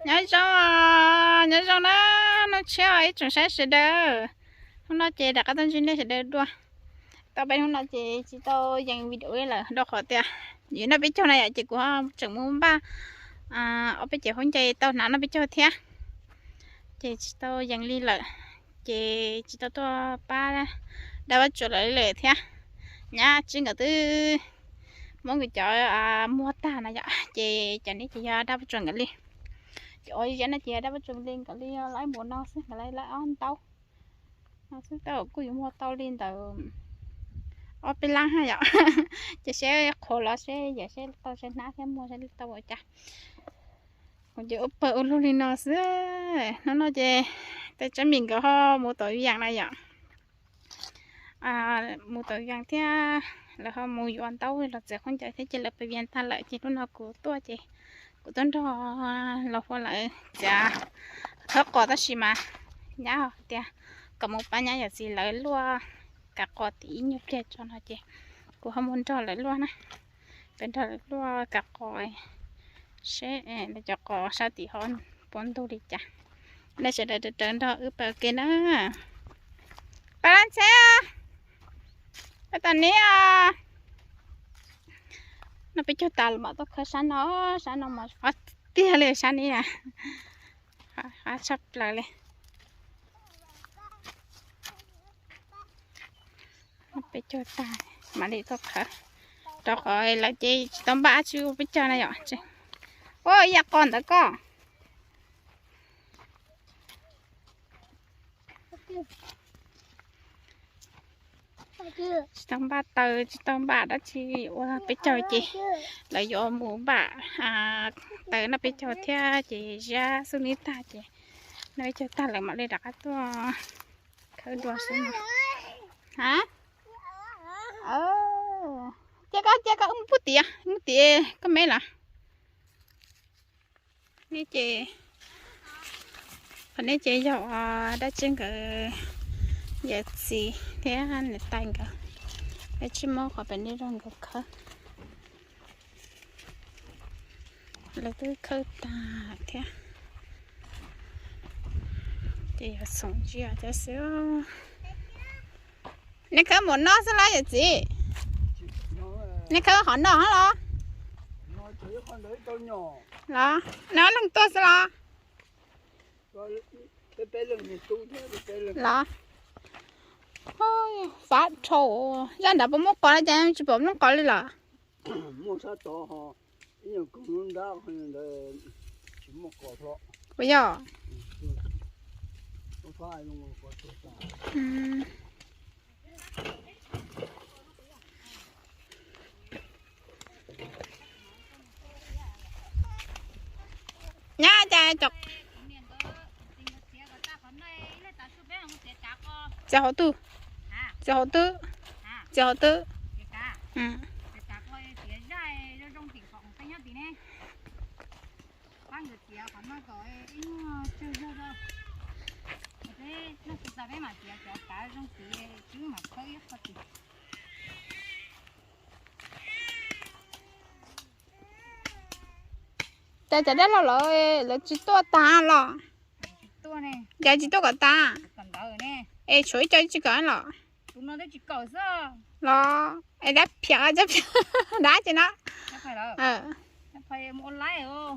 Nyob zoo, nyob zoo na, hnub tshiab ib tsoom saib sawv daws. Hnub no ces rov qab tuaj ntsib nej sawv daws dua. Tau peb hnub no ces tsis tau yees video li lawm rau qhov tias yus noj peb caug na yom, ces kuv tseem mus npaj ob peb cev khaub ncaws tau hnav noj peb caug thiab. Ces tsis tau yees li lawm, ces tsis tau tuaj pab dab Vaj Tsuas lawv li lawm thiab. Nyab Tsib nkawd twb muab nkawd cov muag tag na yom, ces cov neb ces yog dab Vaj Tsuas nkawd li. Ces ua ziab no ces yog dab Vaj Tsuas li nkawd li, lawv mus no xwb, nkawd li lawv ob ntaub no xwb, tau kuj yuav muag tau li ntawd ob peb lab ha yom. Ces seb qhuav los seb yam seb tau seb hnab thiab muag seb tau ua cas. Kuv ces ua pawg ua lug li no xwb. Hnub no ces tais Tsab Mim nkawd ho mus tom Vias na yom. Mus tom Vias thiab, lawv ho mus yuav ntaub los txiav khaub ncaws thiab ces lawv pem Vias tag lawm ces hnub no kuv tuaj ces kuv tuaj nrog los hu lawv txiav khawb qos tab sis mas nyab tias kom mus pab nyab yawm txiv lawv luaj kav qos tim ib nyuag pliag tso no ces kuv ho mus nrog lawv luaj na. Peb nrog lawv luaj kav qos seb lawv cov qos sab tim ho puas ntug li cas. Nej sawv daws raws nrog wb pab ua ke na. Pab lab ntxheb, pab tas neb. No peb caug tas los mam tuaj khawb sab no, sab no mas tiag li sab neb na. Tshaj plaws li. Peb caug tag mam li tuaj khawb, rau qhov lawv ces tsis tau npaj dab tsi ua peb caug na yom. Ua ib yam qos ntawd koj. Tsis tau npaj taws tsis tau npaj dab tsi ua peb caug ces lawv yuav mus npaj taws noj peb caug thiab ces ziab xub nib tag ces noj peb caug tag lawv mam li rov qab tuaj khawb dua xwb no. Ha, cia koj, cia koj mus pub tiav, mus tiav koj me lawm. Nej ces, qhov nej ces yog dab tsi nkawd yawm txiv thiab niam tais nkawd, dab tsi muab qhov pem nej rau nkawd khawb. Lawv twb khawb tag thiab. Ces yog txhoov ntsia thiab xwb. Nej khawb mus noj xwb los yawm txiv? Nej khawb qhov noj los? Los, nej ob leeg tuaj xwb los? Los, fav dhau, zaj nrad puas muaj qos no cas tsis pom muaj qos li los? Puas yog? Nyab cas, txiav hauv twg? Txiav hauv twg? Txiav hauv twg? Cas cov dab laug lawv, lawv tsis tuaj tag los? Cas tsis tuaj kom tag? Es tshuav ib co tsis kom los? Los, es dab phiam, dab phiam, dab tsi no?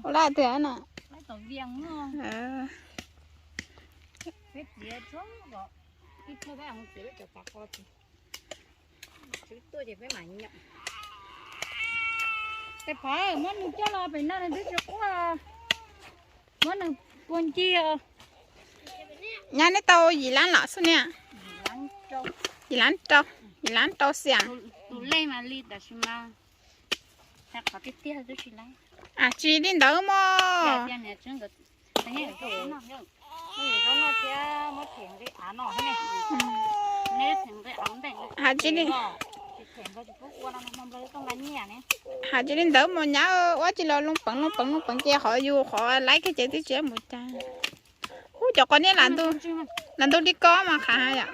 Ua lab twg no? Tes Phov, muab nws coj los pem no nws twb tsis quaj. Muab nws puag ncig os. Nyab, neb tau yim lab los xwb niam? Yim lab rau, yim lab rau xiam. Tus lej mas li tam sim no, qhov tiag tiag twb tsis lab. Tsis li ntawd mog. Has tsis li, has tsis li ntawd mog nyab, ua tsis los loo peev loo peev loo peev ces qhov yus qhov laib kiag ces twb tsis mus cas. Ub, cov qos niab lam ntug li ko mas qhav yom.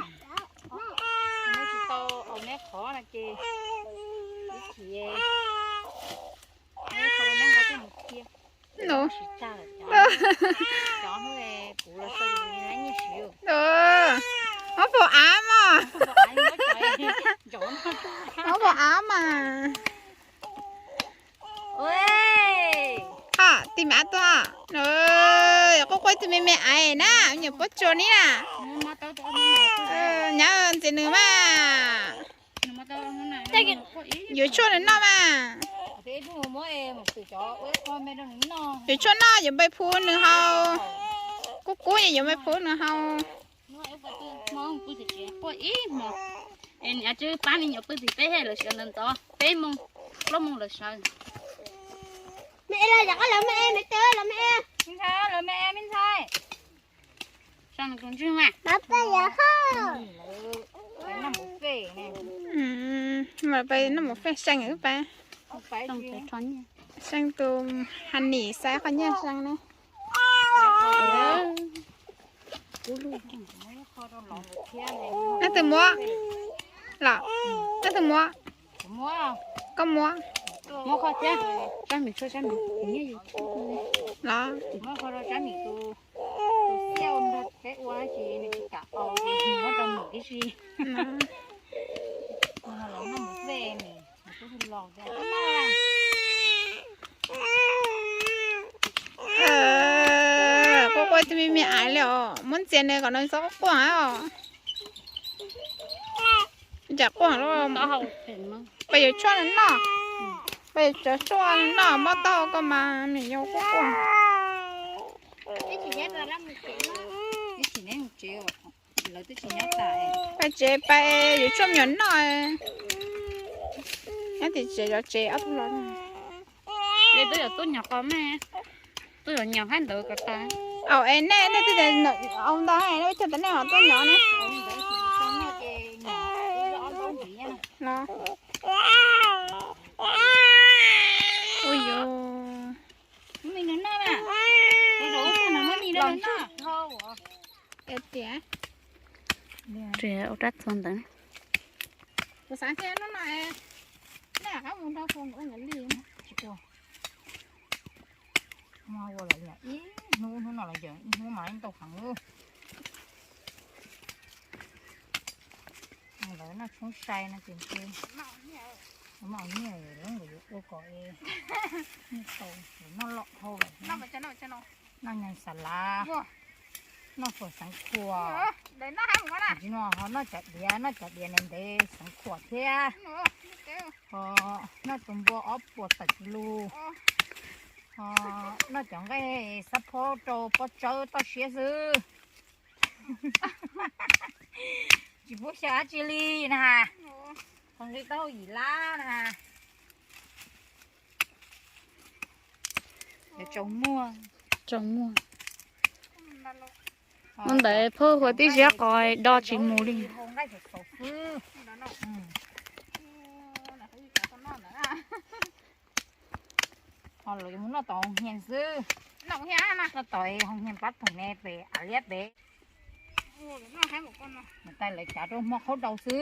Mob pom av mas. Mob pom av mas. Ha, tis me av tuaj. Quaj quaj tus me me aiv na, nyuam pob tsuas ni na. Nyav ntxias nws mas. Yuav tshuaj nws noj mas. Yuav tshuaj noj, yuav npaj phuv nws haus. Kub kub yuav npaj phuv nws haus. Pab me nyuam pw tim peb he lawv sawv ntawd ntxov peb moos plaub moos lawv sawv. Me e los yam qab lawv me e me tw los me e. Me ntxhais, lawv me e me ntxhais. Sau nws tus ntswg mas. Pab peb yam qab. Pais noj mus fej, seej wb pais. Seej tus ha nis xaiv qhov nyiaj seej ne. Leej twg muab? Los leej twg muab? Koj muab. Los Quaj quaj tus me me aiv li os, muab ntxias nws kom nws txhob quaj os. Cas quaj, pais yuav tshuaj noj, pais yuav tshuaj noj, mob taub hau koj mas me nyuam quaj quaj. Pais tsev pais yuav tshuaj me nyuam noj. Nyob tim tsev zov tsev ob tug los. Twb yuav tuaj nyom qos mas, twb yuav nyom hab ntawd kom tas. Au es nej, nej twb tias au ntau, nej ib tug tas nej ho tuaj nyom ne. Ua yus. Tias ua rab txog ntawd. Kuv xav tias hnub no nej rov qab mus nrog Foom nkawd li. Ua lawm ib hnub, hnub no los yog ib hnub mas ib ntau heev lawm. Lawv noj tshoob sai no ces ntshe lawv mam nyiaj lawv yuav ua kom nyiaj tau, lawv noj loj dhau lawm. Noj nyag xas lav, noj fawm xeev khuam, tsis no ho noj cov diav, noj cov diav ntev ntev xeev khuam thiab. Ho noj tus npua ob puas tawm tsis lug. Ho noj cov nqaij xab phob rau pob tsawb toj siab xwb. Tsis pub xyaw dab tsi li na. Qhov nqi taub yim lab na. Tsaus muag. Tsaus muag. Ua ntawd phauj huas tib ziab qos do tsis mus li. Ho lawv yuav mus noj tom hoos hias xwb. Noj tom hoos hias pab thoom ne pem av liab pem. Niam tais lawv cav rau hmo qhaub daus xwb.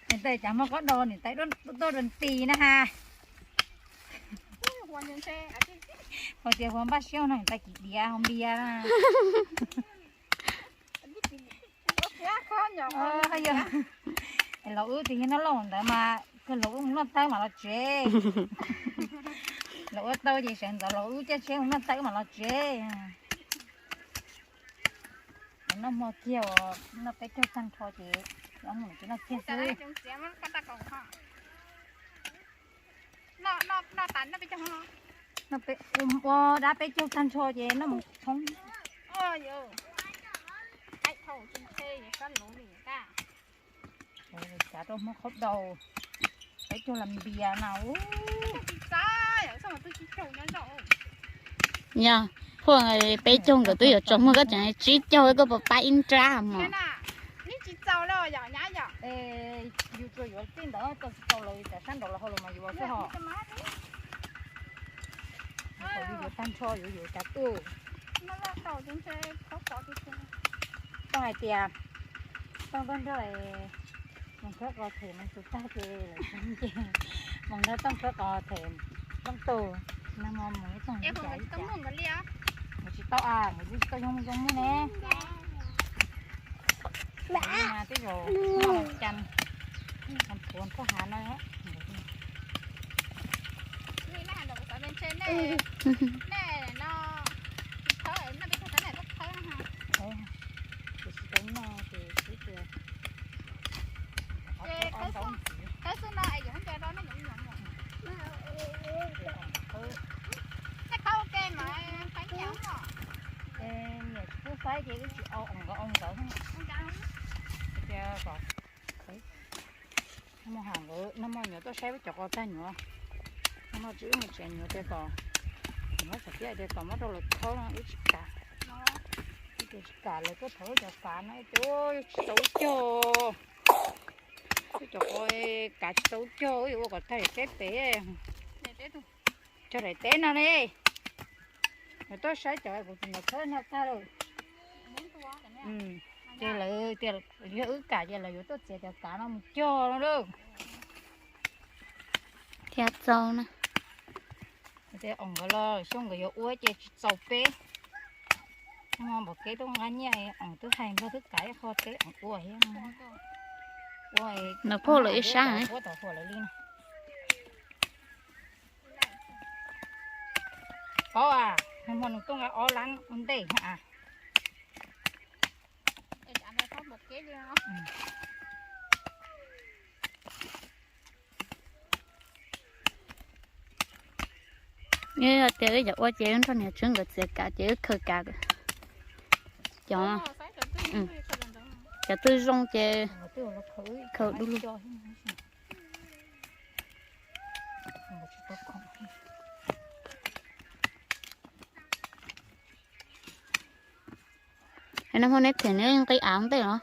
Niam tais cav hmo qhaub daus, niam tais tuaj dua nti na ha. Ho tias huas npaj siab no niam tais kim diav ho npias na. Los wb tig noj loj ntawd mas kawg los wb mus noj tawb mam los tsev. Los ua tau ces sawv ntxov los wb caij tsheb mus noj tawb mam los tsev. Noj hmo kiag uas noj peb caug tag nrho ces ob mus ces noj kiag xwb. Ua dab peb caug tag nrho ces noj mus tshoob. Cav rau hmo qhaub daus, peb caug las npias na. Yog, peb caug nkawd twb yuav tsaus muag, koj tseem tsib caug koj puas pab ib nrab mog. Yus tsuas yuav txij ntawd tau tsis tau lawv cov sab nraud los hauv los mas yuav xwb ho. Yus yuav tag nrho yuav yuav cav tuaj. Tau hais tias tau nrog nrog mus khawb qos them mus tus tag ces lawv nce. Mus nrog Tooj khawb qos them Tooj tug, nag hmo mus ib tug ib cas ib cas. Mus tsis tau a, nkawd twb tsis tau zoo zoo li ne. Mas twb zaum cas, puav puag hav no. Niam tsis pub faib ces wb tsis au, nkawd au nkawd. Tias kom, nag hmo nyuam tuaj saib wb cov qos tag nyuam, nag hmo tsis wb mus tsev nyuam tias kom, nyuam xav tias tias kom muab rau lawv khaub no wb tsis kam. Wb tias tsis kam lawv tuaj thov wb cov kav no ces tsis tau wb cog. Wb cov qos kav tsis tau wb cog, wb yuav ua kom tag daim teb pem, cog daim teb no ne. Lawv tuaj saib cov kuv txiv ntxawm khawb no tag lawm. Ces lawv tias yog wb kam ces lawv yuav tuaj txiav cov kav no mus cog no lawm. Thiab txaus na. Tias nkawd los xyoo nkawd yuav ua ces tsis txaus peb. Npam kev tuaj nqa nyiaj, twb hais Nplog twb kav ib qho teb ua thiab. Ua no phauj lawv ib sab, ua tom huam lawv li no. Paub a, nag hmo nws tuaj nqa ob lab ua ntej na. Yog tias wb yuav ua ces wb nrog niam tswb nkawd txiav kav ces wb khaws kav. Cov, cov twg zoo ces khaws du lug. Nag hmo neb them neb nqi av ua ntej los?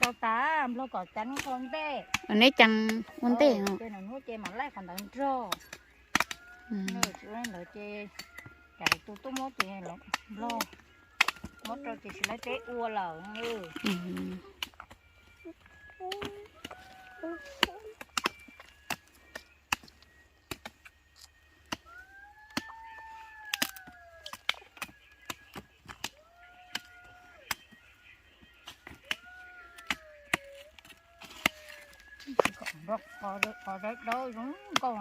Tau tas, Nplog kom cas ua ntej. Neb cas ua ntej no. Ces mam laij qhov ntawd nrog. Tsis ua ntawd ces cas tus tuaj muab ces Nplog muab rau ces tsis laib teb ua lawm. Qos dawb dawb zoo nkauj.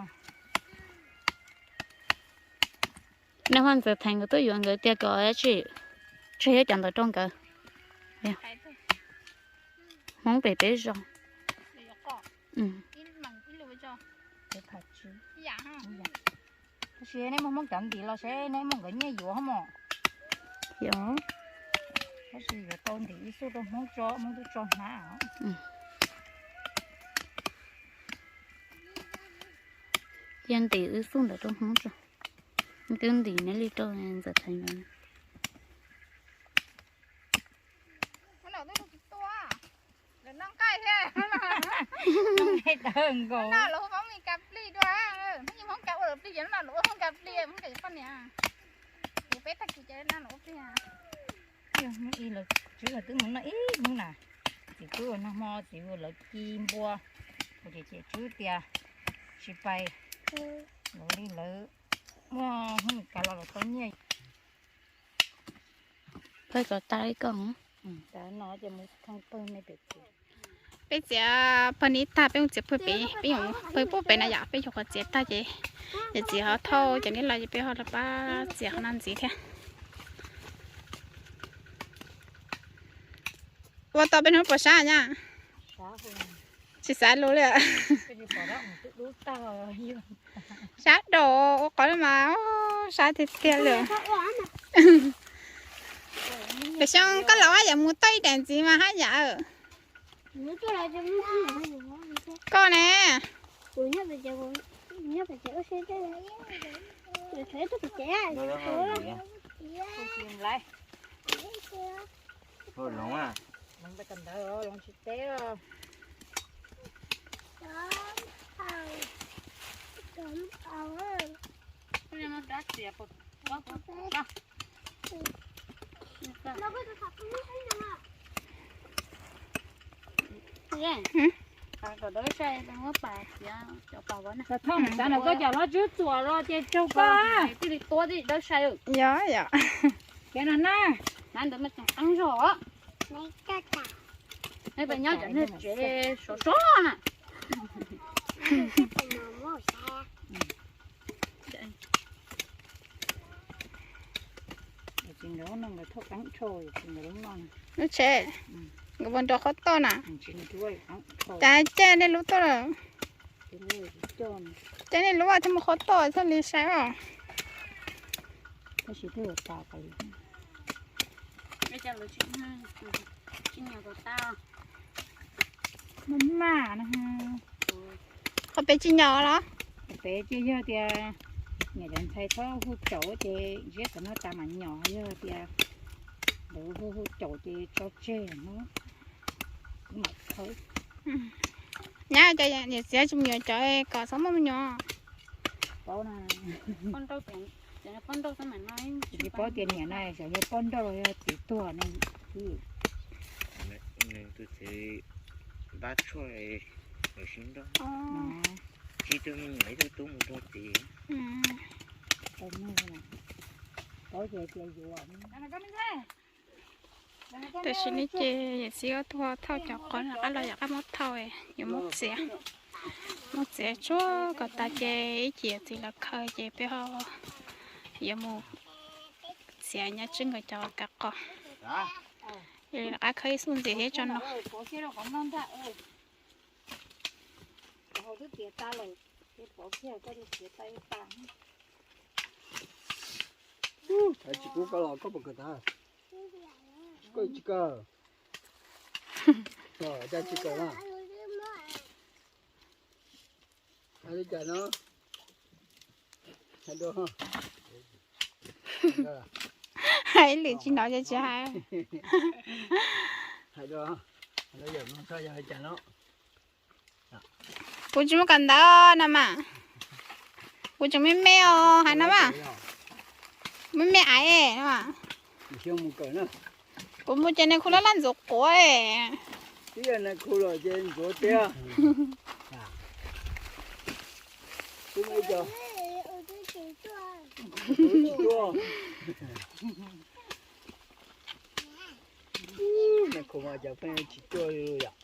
Nag hmo ntxawm theem nkawd tuaj yuav nkawd tias kom tsis tseg cov ntawd rau nkawd. Hmoob pem peb zos. Tab sis neb muaj Hmoob cov ntim los seb neb muaj nkawd nyiaj yuav hos mos. Tab sis yuav tau ntim ib xuj rau Hmoob tso, Hmoob twb tso hnab. Cia ntim ib xuj ntawd rau Hmoob tso. Twb ntim neb li rau ntxawm theem nkawd. Hnub no lawv ua Hmoob ka plig dua, hnub ib Hmoob ka ua lawv plig, ces hnub no lawv ua Hmoob ka plig, Hmoob ka yuav poj niam. Kuv peb tag kis ces no lawv ua plig. Hnub ib lawv tswv lawv twb mus noj ib hnub na, txiv twb ua nag hmo txiv ua lawv ci npua, kuv ces ces tswv tias tsis pais, lawv li lawv muaj hnub kav los lawv tau nyiaj. Pawg kom tas li koj. Peb txiav pawg no ib tag peb mus txiav pawg pem, peb yuav pawg puag pem na yom, peb yuav qhov txiav tag ces yawm txiv ho thauj cov neb los ces peb ho rov pab txiav qhov no ntxiv thiab. Ua tau peb hnub puas sab nyab? Tsis xav lus li. Sab dau ua qhov mas sab tiag tiag li. Pem xyoo koj los haj yam mus tau ib daim ntxiv mas haj yam. Koj ne? Loov tsis teb. Kom dawb sai muab pas txiav cov pas vov na. Thaum xav ntawm koj cov hlob tswb txuas los ces tsaug koj. Thiaj li tuab thiaj dawb sai. Yog yog. Kev no na. Hnav ntawd mas tseem qeeb zog. Neb pas nyob cov niag tsev sov sov na. Lub tsev, nkawd puas nrog qhov toj na? Cas caij nej lub toj lawm? Caij nej lub thiaj mus qhov toj thiaj li sai os. Maj maj, qhov pem tsis nyom los? Qhov pem ces yog tias niam cov ntxhais txhob hu caum ces ziab tom no tas mam nyom, yog tias lawv hu hu caum ces tso tseg no. Kuv mam khawb. Nyab cov niam txiv tsis mus yuav cov kom txhob muaj me nyuam. Paub na. Tsis paub tias niam no xyov yog poj nrauj los yog txiv tuag ne. Nws tus txiv npab tshuaj, nws sib nrauj. Tsib tug me nyuam, ib tug tub mus rau txiv. Paub tias yuav. Tam sim no ces yawm txiv ob tug thauj cov qos, rov qab los yog qab muab thauj, yuav muab txiav, muab txiav tsuag kom tas ces ib chim yawm txiv los khaws ces peb ho yuav mus txiav nyab Tswb nkawd cov kav qos. Rov qab khaws ib xub ntxiv thiab tso no. Tsis pub koj los koj puas kawm tas? Koj tsis kawm. Cas tsis kawm na? Hais li cas no? Hais dua. Hais lwm tsis hnov ces tsis hais. Hais dua. Yog hais cas no? Kuv tsis muaj kawm ntawv no mas. Kuv tseem me me os, hais no mas. Me me aiv no mas. Kuv mus ces nais khu laj laj ntxuav quav. Ib yam nais khu los ces ntxuav tiag. Kuv mus ib co. Nais khu mas cov pheej tsis tuaj li yom.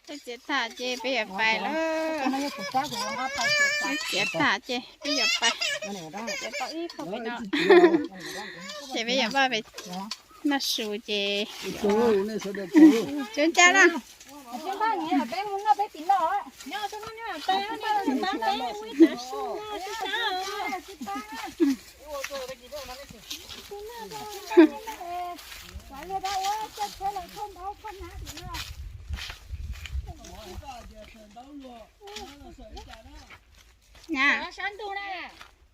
Peb txiav tag ces peb yuav pais lawm. Peb txiav tag ces peb yuav pais. Ces peb yuav npaj pem noj su ces. Tsuag ncaj na.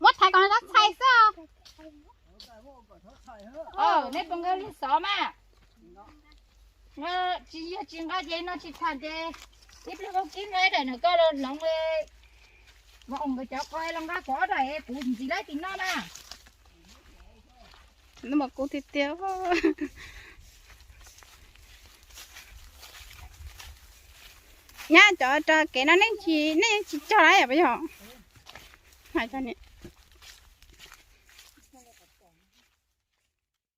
Muab thaiv kom txhais xwb. Neb puas nqa li xov mas? Tsis yog tsis nqa ces no tsis tham ces ib pliag kib nqa daim no koj los hloov li. Mas nkawd cov qos los nqa kov daim kuv ntxiv laib tim no na. Nws mas kub tiag tiag. Nyab cov rau kev no nej tsis, nej yeej tsis cog lawm yom, puas yog? Hais tso niam.